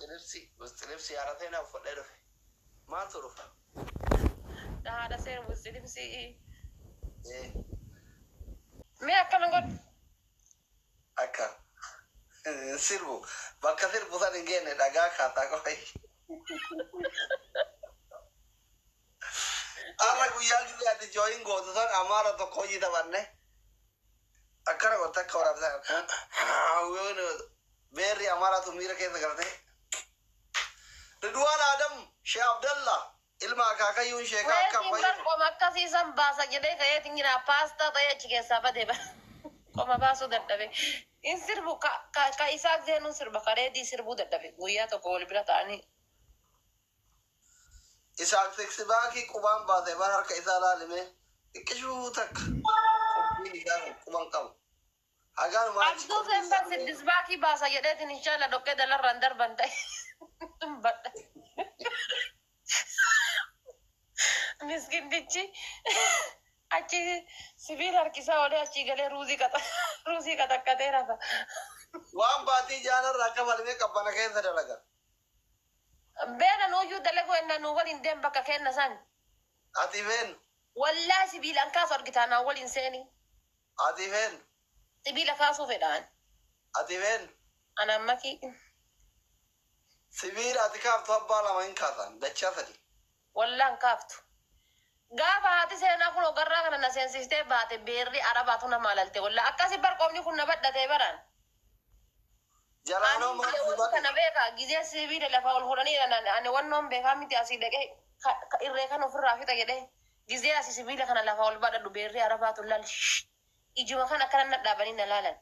Busxilibsi busxilibsi haaratee na uffadhee dhufe. Maaltu dhufa? Haadha seera busxilimsii. Ee Mee akkana godhu. Akka sirbu bakka sirbu san hin geenne dhagaa kaasaa qofa. Har'a guyyaa gisee ati jooyin gootu san Amaara tokko hojii taphanne. Akkana goote akka waraabsaa. Beerri Amaaraatu miira keessa galtee. Ridwaan Adam Shee Abdalla ilma akaakayyuun sheekaa akkam Weetiin bar fayyadu. qoma akkasii san baasa jedhee ka'eetiin jira paastaa ta'ee achi keessaa bade ba. Qoma baasuu dadhabe. In sirbu ka ka ka Isaaq Zeenuun sirba ka Reedii sirbuu dadhabe guyyaa tokko wal bira ta'anii. Isaaq siksibaakii qubaan baase bar harka isaa laalime xiqqishuu takka qubbiin isaa kun quban qabu. Hagaanuma achi Abduu qubni Seen bar isaa siddisbaakii baasa jedheetiin inshaalla dhoqqee dalarraan darban ta'e. Badha. Miskintichi achi sibiila harkisaa oolee achii galee ruuzii qaxa ruuzii qaxaqqatee rafa. Waan baatii jaanarraa kafalimee qabbana keessa dalaga. Beena nuuyyuu dalaguu ennaa nuu waliin deem bakka kenna san. Ati feen Wallaahi sibiilaan kaasu argitaa naa waliin seeni. Ati feen Sibiila kaasuu fedhaan. Ati feen Anaan makii. Sibiila ati kaaftu abbaa lama hin kaasan dachaa sadi. Wallaan kaaftu. Gaafa haati seenaa kun ogarraa kana na seensistee baate beerri arabaatu na maalalte wallaa akkasi barqoomni kun na badhatee baraan. Jalaanoo Ani maal si wani badhe? kana beeka gizee sibiila lafa ol fuudhanii ani wannoon beekaa miti asii dhaqee irree kan ofirraa fixa jedhee gizee asii sibiila kana lafa ol badhadhu beerri arabaatu laal ijuma kan akkana na dhaabanii na laalan.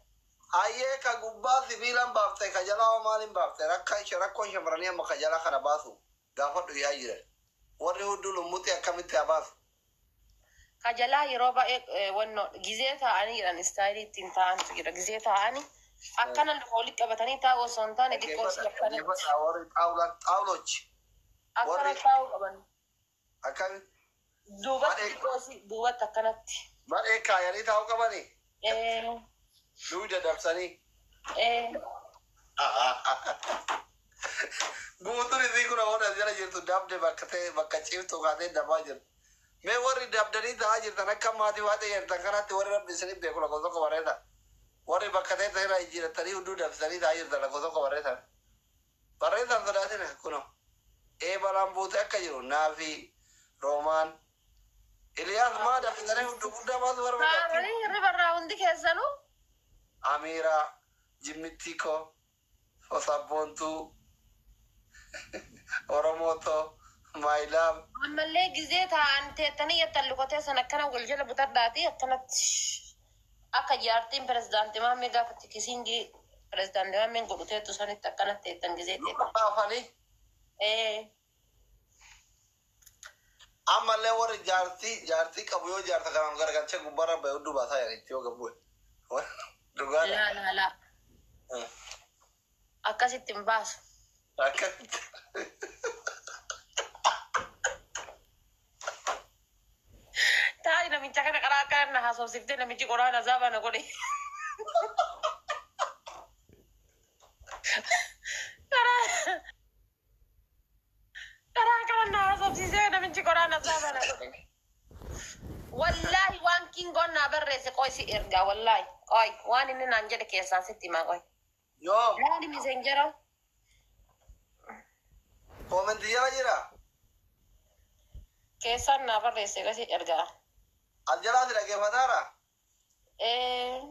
Hayyee ka gubbaa sibiilaan baafte ka jalaa hoo maaliin baafte? Rakka rakkoon shamarranii amma ka jalaa kana baasu gaafadhu yaa jiran. Warri hudduu lummuxii akkamitti haa baasu? Ka jalaa yeroo baay'ee wannoo gizee taa'anii jedhan istaayilii ittiin taa'antu jira gizee taa'anii akkana lafa walitti qabatanii taa'u osoo hin taane xiqqoo si Dhaggeeffadha akkanatti dhaggeeffadha warri xaawulaan xaawulochi akkana warri taa'uu qaban akkami duubatti badhee xiqqoo si duubatti akkanatti. Badhee kaayanii taa'uu qabanii Eh, duuda dabsanii. eh. Guutuun isii kun hamoota as jala jirtu dabde bakka ta'e bakka ciiftu kaatee dabaa jirtu. Mee warri dabdanii taa'aa jirtan akka maatii waaxee jirtan kanatti warri rabbi isiniif beeku lakkoofsa tokko barreessa. Warri bakka ta'e ta'e jijjiirattanii hunduu dabsanii taa'aa jirtan lakkoofsa tokko barreessa. Barreessaan sodaatina kunoo. Ee balaan buute akka jiru naafi Roomaan. Iliyaas maa dabsitanii hunduu guddaa baasu barbaada. Taa'anii hirriba irraa hundi keessanuu. Amiiraa, Jimmittii koo, Sabboontuu, Oromoo too, my love. Ammallee gizee taa'an teettanii jettan lukatee san akkana wal jala butadhaati akkanatti akka jaartiin pirezidaantii Maammee gaafa tikisiingii pirezidaantii Maammeen godhu teettu sanitti akkanatti teettan gizee Luka teettan. baafanii Ee ammallee warri jaartii jaartii qabu yoo jaarta kanaan garagalchee gubbaarra bahe hudduu baasaa jedha itti yoo gabbu'e. Dhugaadha. Laa laa laa akkasitti hin baasu. Akkasitti. Taa'i namicha kana karaa akkana na haasofsiftee namichi qoraan azaabaa na godhe. Karaa karaa kana na haasofsiisee namichi qoraan azaabaa na godhe. Wallaahi waan kingoon naa barreesse qoy si ergaa wallaahi qoy waan inni naan jedhe keessaan sitti himaa qoy. Yoom Laali misenjera koomentii jala jira. keessaan naa barreesse qoy si ergaa. As jalaati dhaggeeffataara. Ee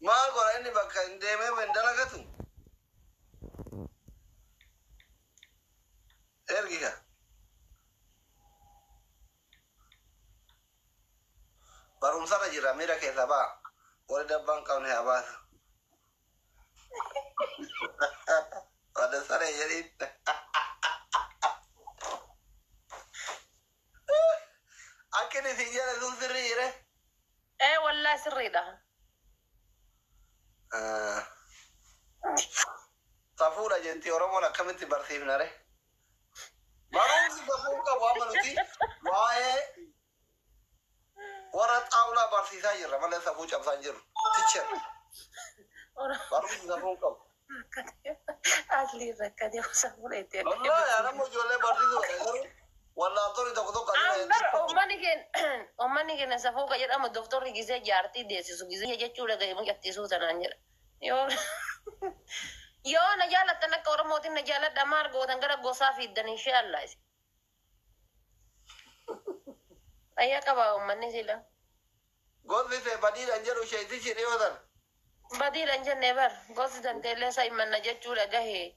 Maal godha inni bakka hin deemee hin dalagatu? Ergi ka. Barumsarra jira miira keessaa ba'a. Warri dabbaan qabne haa baasu. Warri saree jedhiin. Akka inni siin jedhe sun sirrii jire. Ee wallaahi sirriidha. Safuudha jetti Oromoon akkamitti barsiifna re? Barumsi safuu qabu amma nuti waa'ee warra xaawulaa barsiisaa jirra malee safuu cabsaa hin jirru. Teacher. Barumsi safuu qabu. Asli rakkate osoo fudhate. Wallaahi anammoo ijoollee barsiisuudha garuu wallaaltonni tokko tokko Ambar uummanni keenya safuu ka jedhamu doktorri gisee jaartii deessisu gisee jechuudha ga'e mucattiisuu tanaan jedha. Yoo na jaalattan akka Oromootiin na jaaladha maal gootan gara gosaa fiiddan inshallah. Ayyaa qaba uummanni sila. Gosti ta'e badiidhaan jedhu isheetichi dhiyootan. Badiidhaan jennee bar gosti danteellee isa himanna jechuudha gahee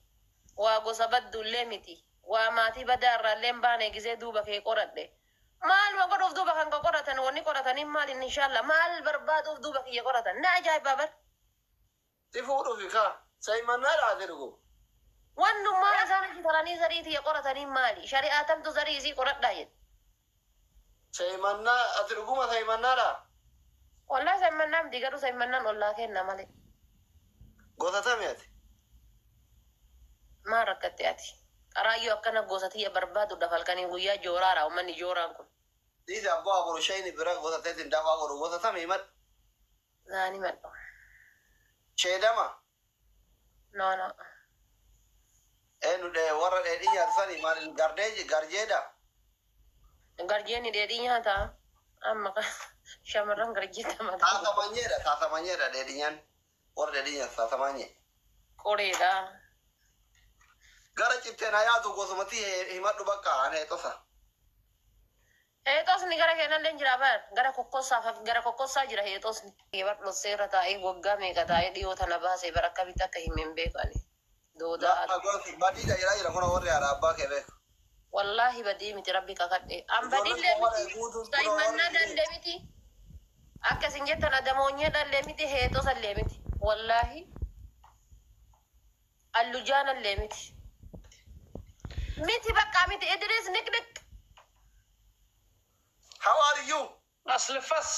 waa gosa badduullee miti waa maatii badaa irraallee hin baane gisee duuba kee qoradhe. Maaluma godhuuf duuba kan koo qoratan? Wanni qoratanii maal inni inshallah maal barbaaduuf duuba kiyya qoratan? Na ajaa'ibaa bar. Si fuudhuufi kaa saayimannaa dhaate dhugu. Wannummaa isaan achi taranii zarii tiyya qoratanii maali? Shari'aa tamtu zarii isii qoradhaa jedhe. Saayimannaa ati dhuguma saayimannaadha. Wallaa saayimannaa miti, garuu saayimannaan ollaa kenna malee. Gosa tami ati? Maal rakkatte ati? Qaraayyoo akkana gosa tiyya barbaaduudhaaf halkanii guyyaa jooraadha uummanni jooraan kun. Dhiisi abboo aboru shayini bira gosa teetiin daawwaa godhu gosa tami himadhu. Naani madhu. Sheedama. No, no. Eenyu dhee warra dheedhii nyaatu sani maal gardee garjeedha. Garjeenni dheedhii nyaata. Amma shamarran garjeetta mataa. Taasamanyeedha, taasamanyeedha dheedhii nyaan warra dheedhii nyaatu taasamanye. Qoreedha. Gara citteen hayaatu gosumatti himadhu bakka an heexosa. Heexosni gara keenyallee jira bar, gara kokkossaa, gara kokkossaa jira heexosni. Bar dhosseerra taa'ee waggaa meeqa taa'ee dhiyoo tana baasee bara akkamitti akka himen beekani. Doodaa. Badiidha jedhaa jira kun warri haadha abbaa kee beeku. Wallaahi badii miti, rabbi kakadhe. An badillee miti. Saayimannaa dhallee miti. Akka isin jettan adamoonyee dhallee miti, heexosallee miti. Wallaahi. Allujaanallee miti. Miti bakka miti Idris niqniq. How are you? አስልፈስ።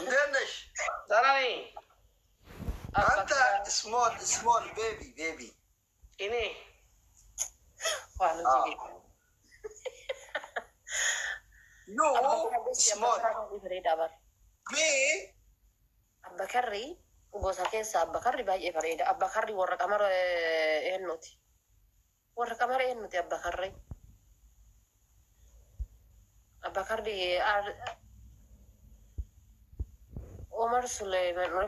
እንዴት ነሽ? ደህና ነኝ። አንተ small small baby baby. እኔ Waan hojii. You small Bareedaa bara. Me. Abbakarri gosa keessa abbakarri baay'ee bareeda. Abbakarri warra qamara eenyuti? Warra qamara eenyuti abbakarri? Abbakarri Omar Suleiman.